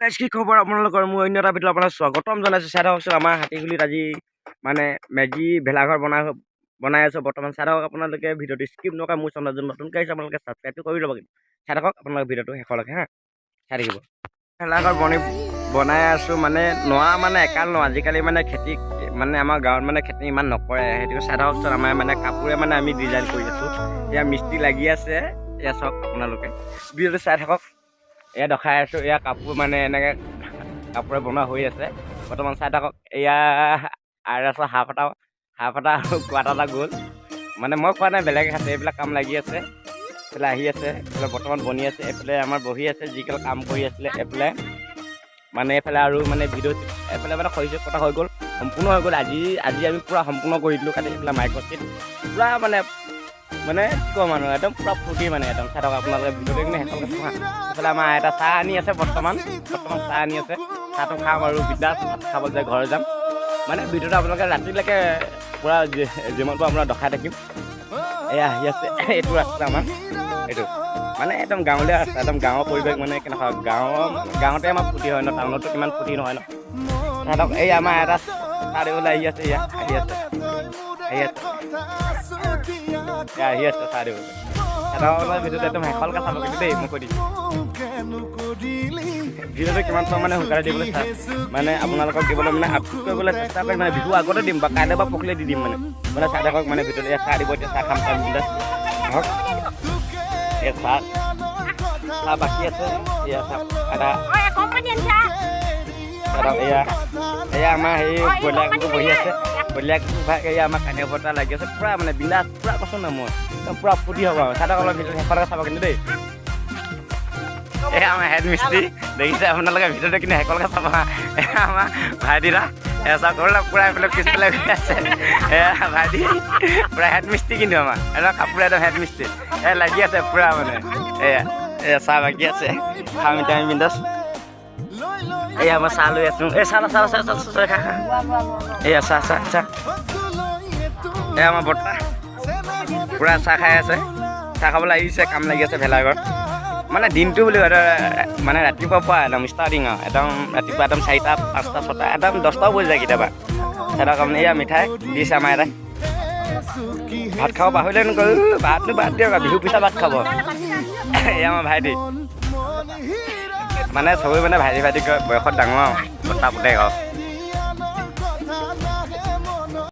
Guys, কি খবৰ আপোনালোকৰ? মোৰ অন্য এটা ভিডিঅ' আপোনাক স্বাগতম জনাইছোঁ। চাই থাককচোন, আমাৰ হাতীখুলিত আজি মানে মেজি ভেলাঘৰ বনাই বনাই আছোঁ বৰ্তমান। চাই থাকক আপোনালোকে ভিডিঅ'টো স্কিপ নকৰা। মোৰ চেনেলত যোন নতুনকৈ আহিছে, আপোনালোকে ছাবস্ক্ৰাইবটো কৰি ল'ব কিন্তু। চাই থাকক আপোনালোকে ভিডিঅ'টো শেষলৈকে। হা, চাই থাকিব। ভেলাঘৰ বনাই আছোঁ। মানে নোৱা মানে একাল ন আজিকালি মানে খেতি মানে আমাৰ গাঁৱত মানে খেতি ইমান নকৰে, সেইটো। চাই থাককচোন, আমাৰ মানে কাপোৰে মানে আমি ডিজাইন কৰি আছোঁ। এয়া মিস্ত্ৰী লাগি আছে। এয়া চাওক, আপোনালোকে ভিডিঅ'টো চাই থাকক। এয়া দেখাই আছোঁ, এয়া কাপোৰ মানে এনেকৈ কাপোৰে বনোৱা হৈ আছে বৰ্তমান। চাই থাকক। এয়া আৰ এছৰ হাফ এটা, হাফ এটা আৰু কোৱাৰ্টাৰ এটা গ'ল। মানে মই খোৱা নাই, বেলেগে খাইছে। এইবিলাক কাম লাগি আছে। এইফালে আহি আছে, এইফালে বৰ্তমান বনি আছে। এইফালে আমাৰ বহি আছে যিকেইটা কাম কৰি আছিলে। এইফালে মানে এইফালে আৰু মানে ভিডিঅ' এইফালে মানে খৰি কটা হৈ গ'ল, সম্পূৰ্ণ হৈ গ'ল। আজি আজি আমি পূৰা সম্পূৰ্ণ কৰি দিলোঁ কালি। এইফালে মাইকত পূৰা মানে মানে কি ক'ম আৰু, একদম পূৰা ফূৰ্তি মানে একদম। চাই থাকক আপোনালোকে ভিডিঅ'টো কিন্তু শেষলৈকে চাব। এইফালে আমাৰ আইতা চাহ আনি আছে বৰ্তমান। বৰ্তমান চাহ আনি আছে। চাহটো খাম আৰু বিন্দাছ ভাত খাবলৈ যায় ঘৰ যাম। মানে ভিডিঅ'টো আপোনালোকে ৰাতিলৈকে পূৰা যিমান পাৰোঁ আপোনাক দেখাই থাকিম। এয়া আহি আছে। এইটো ৰাস্তা আমাৰ, এইটো মানে একদম গাঁৱলীয়া ৰাস্তা, একদম গাঁৱৰ পৰিৱেশ। মানে কেনেকুৱা গাঁৱৰ, গাঁৱতে আমাৰ ফূৰ্তি হয় ন, টাউনতো কিমান ফূৰ্তি নহয় ন। সিহঁতক এই আমাৰ এটা চাহ দিবলৈ আহি আছে। এয়া আহি আছে, আহি আছে, এয়া আহি আছে চাহ দিবলৈ। সিহঁতৰ ভিডিঅ'টো একদম শেষলৈকে চাব কিন্তু দেই। মই কৈ দিছোঁ, ভিডিঅ'টো কিমান পাৰোঁ মানে সোনকালে দিবলৈ চাই মানে আপোনালোকক দিবলৈ মানে আপলোড কৰিবলৈ চেষ্টা কৰিম। মানে বিহু আগতে দিম বা কাইলৈ বা পৰহিলৈ দি দিম। মানে মানে চাই থাকক মানে ভিডিঅ'টো। এয়া চাহ দিব, এতিয়া চাহ খাম। চাহ বিন্দাছ আহক। এয়া চাহ চাহ বাকী আছে। এয়া চাহ এটা। এয়া এয়া আমাৰ সেই ব্ৰইলাৰ কুকুৰ বহি আছে, ব্ৰইলাৰ কুকুৰ ভাগ। এয়া আমাৰ কানিয়া বৰ্তা লাগি আছে পূৰা মানে বিন্দাছ পূৰা। কৈছোঁ ন মই, একদম পূৰা ফূৰ্তি হ'ব আৰু। চাই থাকক অলপ, ভিডিঅ'টো শেষলৈকে চাব কিন্তু দেই। এয়া আমাৰ হেড মিস্ত্ৰী দেখিছে আপোনালোকে, ভিডিঅ'টো কিন্তু শেষলৈকে চাব। এয়া আমাৰ ভাইটিদা। এয়া চাওক, পূৰা এইফালে পিছফালে গৈ আছে। এয়া ভাইটি পূৰা হেড মিস্ত্ৰী কিন্তু আমাৰ, একদম কাপোৰ একদম হেড মিস্ত্ৰী। এয়া লাগি আছে পূৰা মানে। এয়া এয়া চাহ বাকী আছে, খাম এতিয়া আমি বিন্দাছ। এয়া মই চাহ লৈ আছোঁ। এই চাহ চাহ চাহ চাহ চাহ, খা খা। এয়া চাহ চাহ চাহ। এয়া আমাৰ বৰ্তা পূৰা চাহ খাই আছে। চাহ খাবলৈ আহিছে, কাম লাগি আছে ভেলাঘৰ। মানে দিনটো বুলি কয়, মানে ৰাতিপুৱাৰ পৰা একদম ষ্টাৰ্টিং আৰু একদম ৰাতিপুৱা একদম 4টা, 5টা, 6টা, একদম 10টাও বাজি যায় কেতিয়াবা। সিহঁতৰ কাৰণে এয়া মিঠাই দিছে আমাৰ এটাই। ভাত খাব পাহৰিলে নকয়, ভাতনো বাদ দিয়ক, বিহু পিছত ভাত খাব। এয়া আমাৰ ভাইটি, মানে চবেই মানে ভাইটি ভাইটি কয়, বয়সত ডাঙৰ আৰু বৰ্তা পুতেক আৰু।